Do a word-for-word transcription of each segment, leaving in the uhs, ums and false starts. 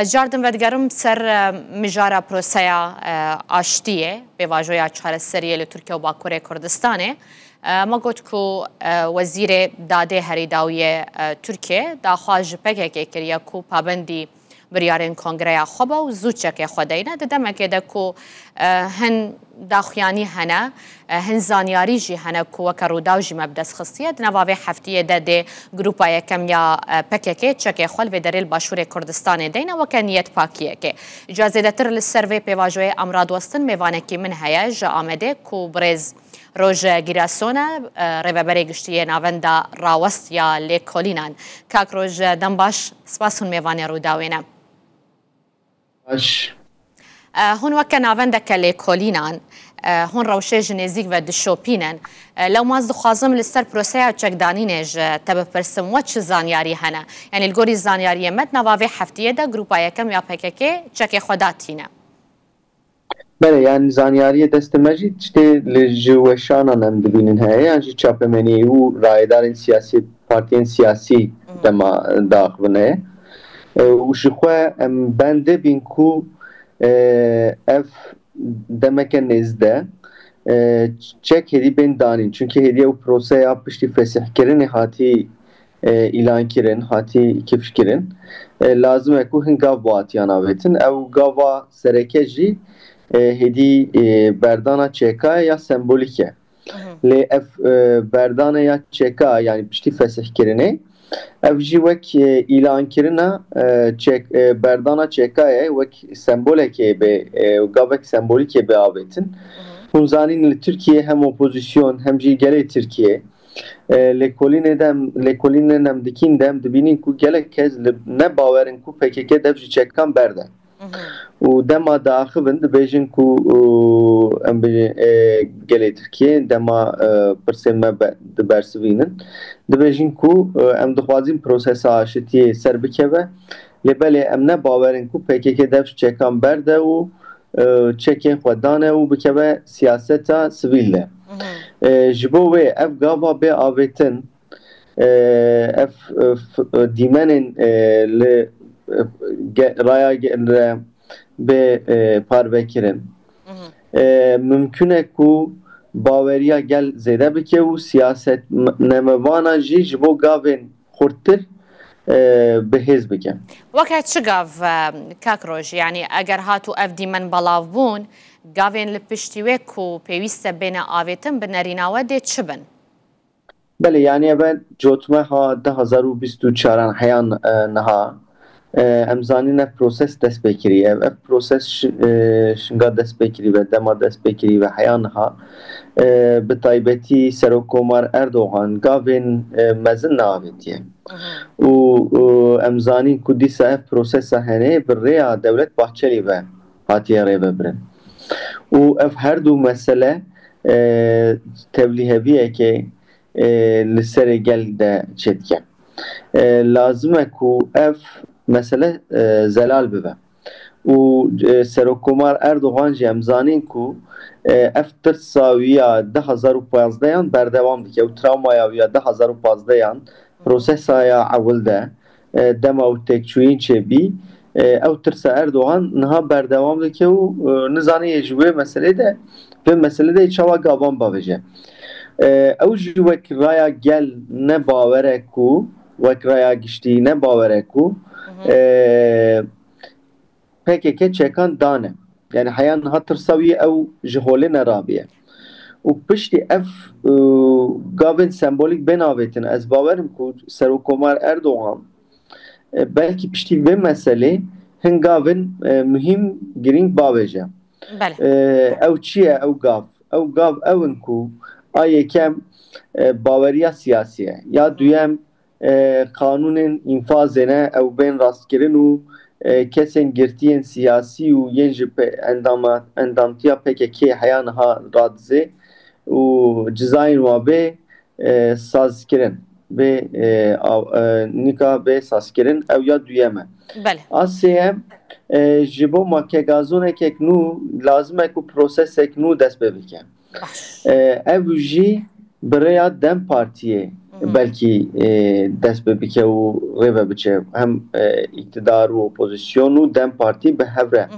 Ez cardim vedigerim ser e, mijara proseya e, aştiyê, pêvajoya çareseriyê li Tirkiye û Bakurê Kurdistanê. E, me got ku e, Wezîrê Dadê Herî Dawiyê e, Tirkiye daxwaz ji P K K kiriye ku pabendî biryarên kongreya xwe be û zû çekê xwe deyne. Di demekê de ku e, hin daxuyanî hene, e, hin zanyarî jî hene ku weke Rûdaw jî me bi dest xistiye. Di nava vê heftiyê de dê grupa yekem ya e, P K K çekê xwe li vê derê li Başûrê Kurdistanê deyne weke niyetpakiyekê. Îca zêdetir li ser vê pêvajoyê em radwestin, mêvanekî min heye ji Amedê ku birêz Roje Girasone, e, rêveberê giştî yê navenda rawest ya lêkolînan. Kak Roje, dem baş, spas hûn mêvanê Rûdawê ne. Baş. E, hûn weke navendeke lêkolînan, e, hûn rewşê ji nêzîk ve dişopînin. E, lewma ez dixwazim li ser proseya çekdanînê ji te bipirsim, we çi zanyarî hene? Yanî li gorî zanyariyê me di nava vê heftiyê de grupa yekem ya P K K çekê xwe datîne. Belê, yanî zanyariyê destê me jî tiştê li ji weşanan em dibînin heye, yan jî çapemeniyê û rayedarên siyasî, partiyên siyasî dema daxivin heye. E, û ji xwe em bendê bîn ku e, ev demeke nêzde e, çek hêdî bên danîn. Çunkî hêdî ew proseya piştî fesihkirinê hatî e, îlan kirin, hatî kifş kirin. E, lazim e ku hin gav bi hatiyan avêtin. Ew gava sereke jî e, hêdî e, berdana çeka ya sembolîk e. Lê ev e, berdane ya çeka, yanî piştî fesihkirinê, ev jî wek e, îlankirina e, çek, e, berdana çeka ye, wek sembolekê bê, e, gavek sembolîkê bê avêtin. Hûn zanîn li Tirkiye hem opozîsyon hem jî gelê Tirkiye e, lêkolînê de em, lêkolînên em dikîn de em dibînin ku gelek kes li ne bawer in ku P K K dev ji çekan berde. Û dema diaxivin dibêjin ku û, em bêjin e, gelê Tirkiye dema e, pirsên me be, dibersivînin. Dibêjin ku e, em dixwazin prosesa aşitiyê ser bikeve. Lê belê em ne bawer in ku P K K dev ji çekan berde û e, çekên xwe dane û bikeve siyaseta sivîl de. E, ji bo wê ev gava bê avêtin, e, ev e, f- e, dîmenên e, li e, ge- raya ge- re bê e, parve kirin. E, mimkun e ku baweriya gel zêde bike û siyaset m- nemevana jî ji bo gavên xurttir e, bi hêz bike. Weke çi gav e, kak Roj, yanî eger hat û ev dîmen belav bûn, gavên li piştî wê ku pêwîst e bêne avêtin bi nerîna we dê çi bin? Belê, yanî ev cotmeha du hazar û bîst û çaran heyan e, niha. E, em zanîn ev proses dest pê kiriye. Ev, ev proses şi- e, şinga dest pê kirî ve, dema dest pê kirî ve heya niha. E, bi taybetî Serokkomar Erdogan gavên e, mezin neavêtiye. Û, û em zanîn ku dîsa ev prosesa hene bi rêya Dewlet Bahçelî ve hatiye rêvebirin. Û ev her du mesele e, tevlîheviyeke e, li serê gel de çêdike. E, lazim e ku ev mesele e, zelal bibe. Û e, Serokkomar Erdogan jî em zanîn ku e, ev tirsa wî ya du hazar û pazdehan berdewam dike û travmaya wî ya du hazar û pazdehan prosesa ya ewil de e, dema û têkçûyîn çêbî, e, ew tirsa Erdogan niha berdewam dike û e, nizane yê ji wê meselê de, vê meselê de yê çawa gavan bavêje. E, ew jî wek raya gel ne bawer e ku, wek raya giştî ne bawer e ku, e, P K K çekan dane. Yani heya niha tirsa wî ew ji holê nerabiye. Û piştî ev e, gavên sembolîk bên avêtin. Ez bawer im ku Serokkomar Erdogan e, belkî piştî vê meselê hin gavên e, muhîm, girîng bavêje. Belê. E, ew çi ye ew gav? Ew gav ew in ku a yekem e, baweriya siyasî ye. Ya duyem e, qanûnên înfazê ne ew bên rastkirin û e, kesên girtiyên siyasî û yên ji pe- endama, endamtiya P K K heya niha radizê û cizayên wa bê e, sazkirin, bê e, av- e, nîka bê sazkirin, ew ya duyem e. Belê. A sêyem, e, ji bo makegazonekek nû lazim e ku prosesek nû dest pê bike. Baş. E, ev jî bi rêya DEM Partiyê belkî e, dest pê bike û rêve biçe. Hem e, îktidar û opozîsyon û DEM Partî bi hev re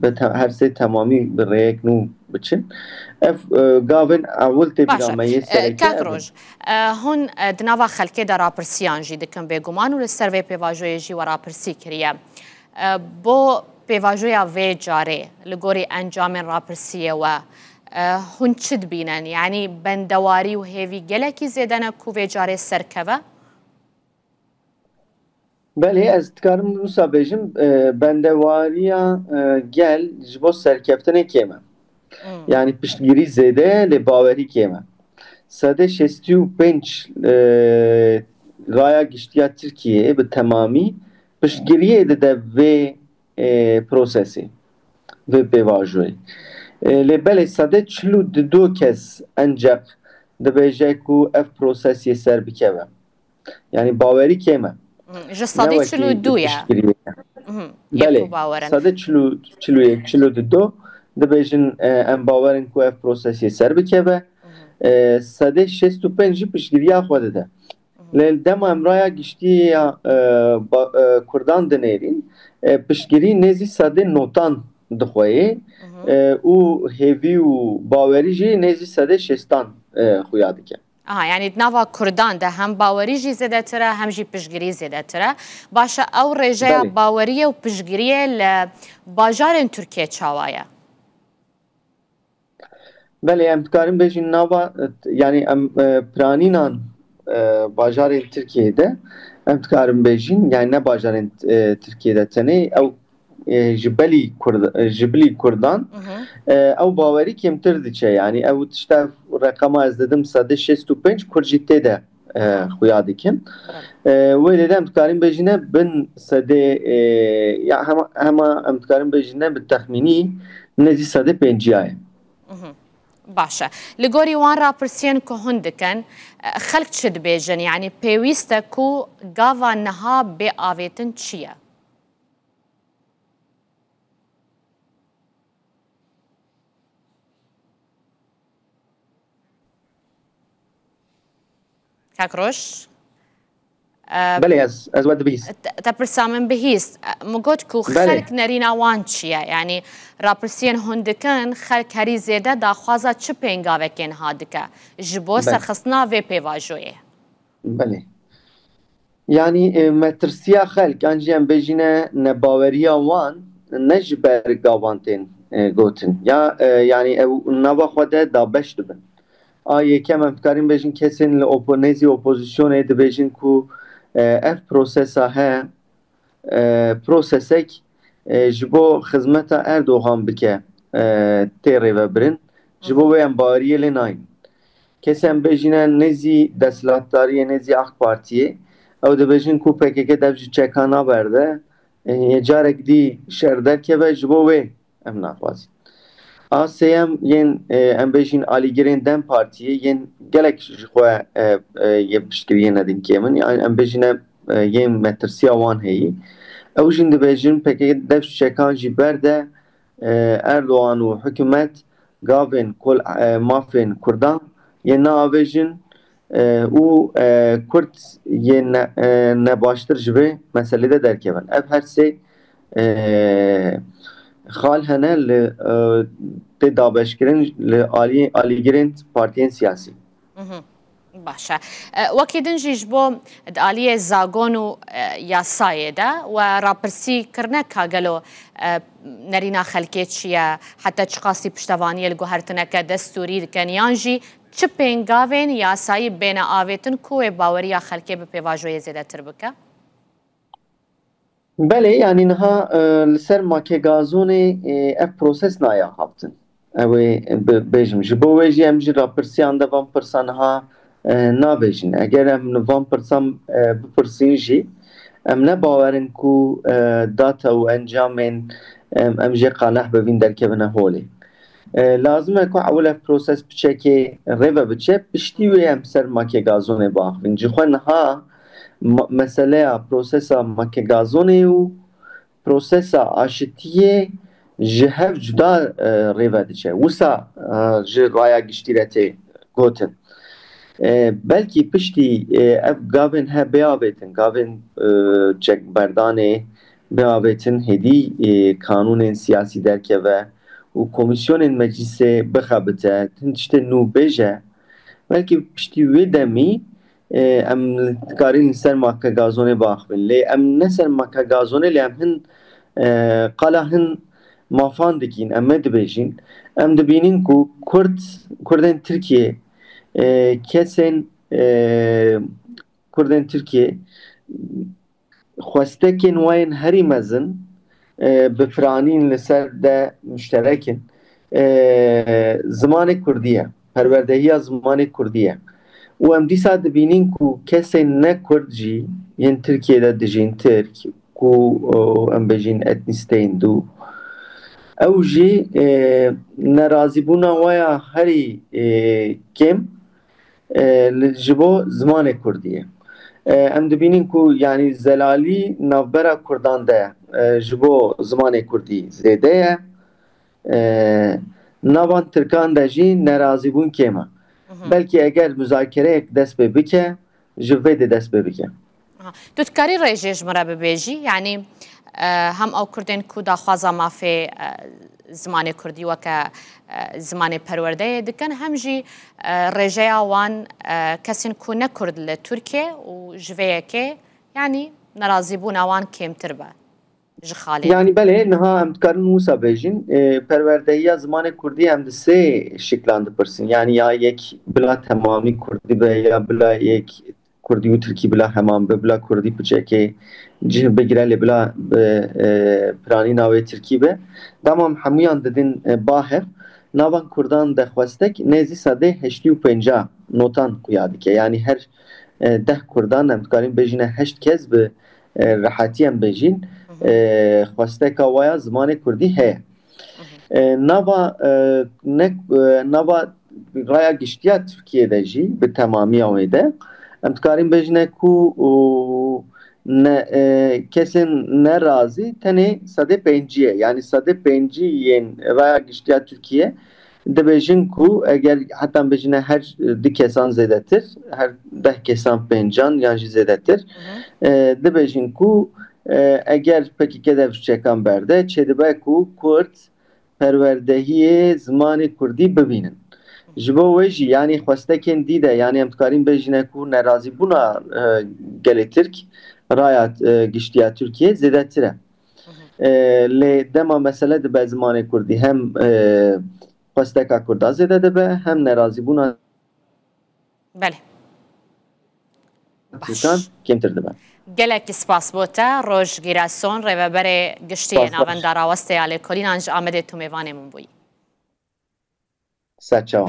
bi te- her sê temamî bi rêyek nû biçin. Ev e, gavên ewil tê bîra me yê sereke. Kak Roj, e, hûn e, di nava xelkê de rapirsiyan jî dikin bêguman û li ser vê pêvajoyê jî we rapirsî kiriye. E, bo pêvajoya vê carê li gorî encamên rapirsiyê we e, hûn çi dibînin? Yanî bendewarî û hêvî gelekî zêde ne ku vê carê serkeve? Belê, ez dikarim wisa bêjim, e, bendewariya e, gel ji bo serkeftinê kêm e. Yanî piştgirî zêde ye, lê bawerî kêm e. Sedê şêstî û pênc e, raya giştiya Tirkiyeyê bi temamî piştgiriyê dide vê e, prosesê, vê pêvajoyê. E, lê belê sedê çil û du kes enceq dibêje ku ev proses yê ser bikeve. Yanî bawerî kêm e. Ji sedê çil û du ye. Belê, sedê çil û yek, çil û du dibêjin e, em bawer in ku ev proses yê ser bikeve. E, sedê şêst û pênc jî piştgiriya xwe dide. Lê li dema em raya giştî ya e, ba- e, Kurdan dinêrîn, e, piştgirî nêzî sedê notan dixweyê e, û hêvî û bawerî jî nêzî sedê şêstan e, xuya dike. Aha, yanî di nava Kurdan de hem bawerî jî zêdetir e, hem jî piştgirî zêdetir e. Baş e, ew rêjeya Belê. baweriyê û piştgiriyê li bajarên Tirkiyê çawa ye? Belê, em dikarin bêjin nava, yanî em e, piranînan e, bajarên Tirkiyeyê de, em dikarin bêjin, yanî ne bajarên e, Tirkiyeyê de tenê, ew e, ji belî Kurd, e, ji bilî Kurdan e, ew bawerî kêmtir diçe. Yanî ew tişta reqema ez didim sedê şêst û pênc Kurd jî tê de e, xuya dikin. E, wê lê de em dikarin bêjine bin sedê e, ya hema, hema em dikarin bêjine bi texmînî nêzî sedê pênciya ye. Baş e. Li gorî wan rapirsiyên ku hûn dikin, e, xelk çi dibêjin? Yanî pêwîst e ku gava niha bê avêtin çi ye? Kak Roj? Belê, ez, ez we dibihîst. Te, te pirsa min bihîst. Min got ku Belê. xelk nerîna wan çi ye? Yanî rapirsiyên hûn dikin, xelk herî zêde daxwaza çi pêngavekê niha dike ji bo Belê. serxistina vê pêvajoyê? Belê. Yanî e, metirsiya xelk, an jî em bêjine nebaweriya wan, ne ji ber gavan tên e, gotin. Ya e, yanî ew nava xwe de dabeş dibin. A yekem em dikarin bêjin kesên li opo, nêzî opozisyonê dibêjin ku e, ev prosesa he, e, prosesek e, ji bo xizmeta Erdogan bike e, tê rêvebirin. Ji bo wê em baweriyê lê nayîn. Kesên bêjîne nêzî desthilatdariyê, nêzî AK Partiyê, ew dibêjin ku P K K dev ji çeka naberde, e, yê carek dî şer derkeve, ji bo wê em naxwazin. A sêyem yên e, em bêjin alîgirên DEM Partiyê yên gelek ji xwe e, e, yê piştgiriyê nedin kêm in. Yan em bêjine e, yên metirsiya wan heyî. Ew jî dibêjin P K K dev çekan jî berde e, Erdogan û hikûmet gavên kol e, mafên Kurdan yên naavêjin e, û e, Kurd yên ne, e, nebaştir ji vê meselê de derkevin. Ev her sê e, xal hene li e, tê dabeşkirin li alî, alîgirên partiyên siyasî. Mhm. Baş e. E, wekî din jî ji bo di aliyê zagon û e, yasayê de we rapirsî kirine ka gelo e, nerîna xelkê çi ye, heta çiqasî piştevaniyê li guhertineke destûrî dikin yan jî çi pêngavên yasayî bêne avêtin ku wê baweriya xelkê bi pêvajoyê zêdetir bike? Belê, yanî niha e, li ser makegazonê e, ev proses naya haftin. Ew ê bi- bêjim. Ji bo wê jî em jî rapirsiyan de van pirsa niha e, nabêjin. Eger em li van pirsan e, bipirsîn jî, em ne bawer in ku e, data û encamên em, em jê qaneh bibîn derkevine holê. E, lazim e ku ewil ev proses piçekê rêve biçe, piştî wê em ser makegazonê biaxivin. Ji xwe niha ma- meseleya prosesa makegazonê û prosesa aşitiyê ji hev cuda e, rêve diçe. Wisa e, ji raya giştî re tê gotin. E, belkî piştî, e, ev gavên he biavêtin, gavên, e, çekberdanê biavêtin, hêdî, e, kanûnên siyasî derkeve û komîsyonên meclîsê bixebite, hin tiştê nû bêje, belkî piştî wê demî, e, em dikarîn li ser makegazonê biaxivin. Lê em ne ser makegazonê, lê em hin, e, qala hin mafan dikîn, em ê dibêjin. Em dibînin ku Kurd, Kurdên Tirkiyê, e, kesên, e, Kurdên Tirkiyê xwestekên we yên herî mezin, e, bi piranîn li ser de muşterek in. E, zimanê Kurdî ye, perwerdehiya zimanê Kurdî ye. Û em dîsa dibînin ku kesên ne Kurd jî yên Tirkiyê de dijîn, Tirk, ku, o, em bêjin etnîsteyên dû, ew jî, e, nerazîbûna we ya herî, e, kêm, e, li, ji bo zimanê Kurdî ye. E, em dibînin ku, yanî, zelalî navbera Kurdan de, e, ji bo zimanê Kurdî zêde ye. E, navan Tirkan de jî nerazîbûn kêm e. Belkî eger muzakereyek dest pê bike, ji vê de dest pê bike. Aha. Tu dikarî rêjê ji min re bibêjî? Yanî, e, hem ew Kurdên ku daxwaza mafê, e, zimanê Kurdî weke, e, zimanê perwerdeyê dikin, hem jî, e, rêjeya wan, e, kesên ku ne Kurd li Tirkiye û ji vê yekê, yanî nerazîbûna wan kêmtir be ji xalê. Yanî belê, niha em dikarin wisa bêjin, e, perwerdehiya zimanê Kurdî em di sê şiklan dipirsin. Yanî ya yek bila temamî Kurdî be, ya bila yek Kurdî û Tirkî bila heman be, bila Kurdî piçekê cih bigire, lê bila, e, e, piranîna wê Tirkî be. Dema em hemûyan didin, e, ba hev, navan Kurdan de xwestek nêzî sedê heştî û pênca notan xuya dike. Yanî her, e, deh Kurdan em dikarin bêjine heşt kes bi, e, rehetî em bêjin, e, xwesteka we ya zimanê Kurdî heye. E, nava, e, ne, e, nava raya giştiya Tirkiyê de jî bi temamiya wê de em dikarin bêjine ku, û, ne, e, kesên nerazî tenê sedê pêncî ye. Yanî sedê pêncî yên raya giştiya Tirkiyê dibêjin ku eger heta em bêjine her du kesan zêdetir, her deh kesan pêncan yan jî zêdetir, e, dibêjin ku, e, eger P K K dev çekan berde, çêdibe ku Kurd perwerdehiyê zimanê Kurdî bibînin. Ji bo wê jî, yanî xwestekên dî de, yanî em dikarin bêjine ku nerazîbûna, e, gelê Tirk raya, e, giştiya Tirkiyê zêdetir e. E, lê dema mesele dibe zimanê Kurdî, hem, e, xwesteka Kurda zêde dibe, hem nerazîbûna Belê. Tirkan kêmtir dibe. Gelekî spas bo te, Roj Gîreson, rêveberê giştî yê Navenda Rawestê ya Lêkolînan, ji Amedê tu mêvanê min bûyî. Serçawa.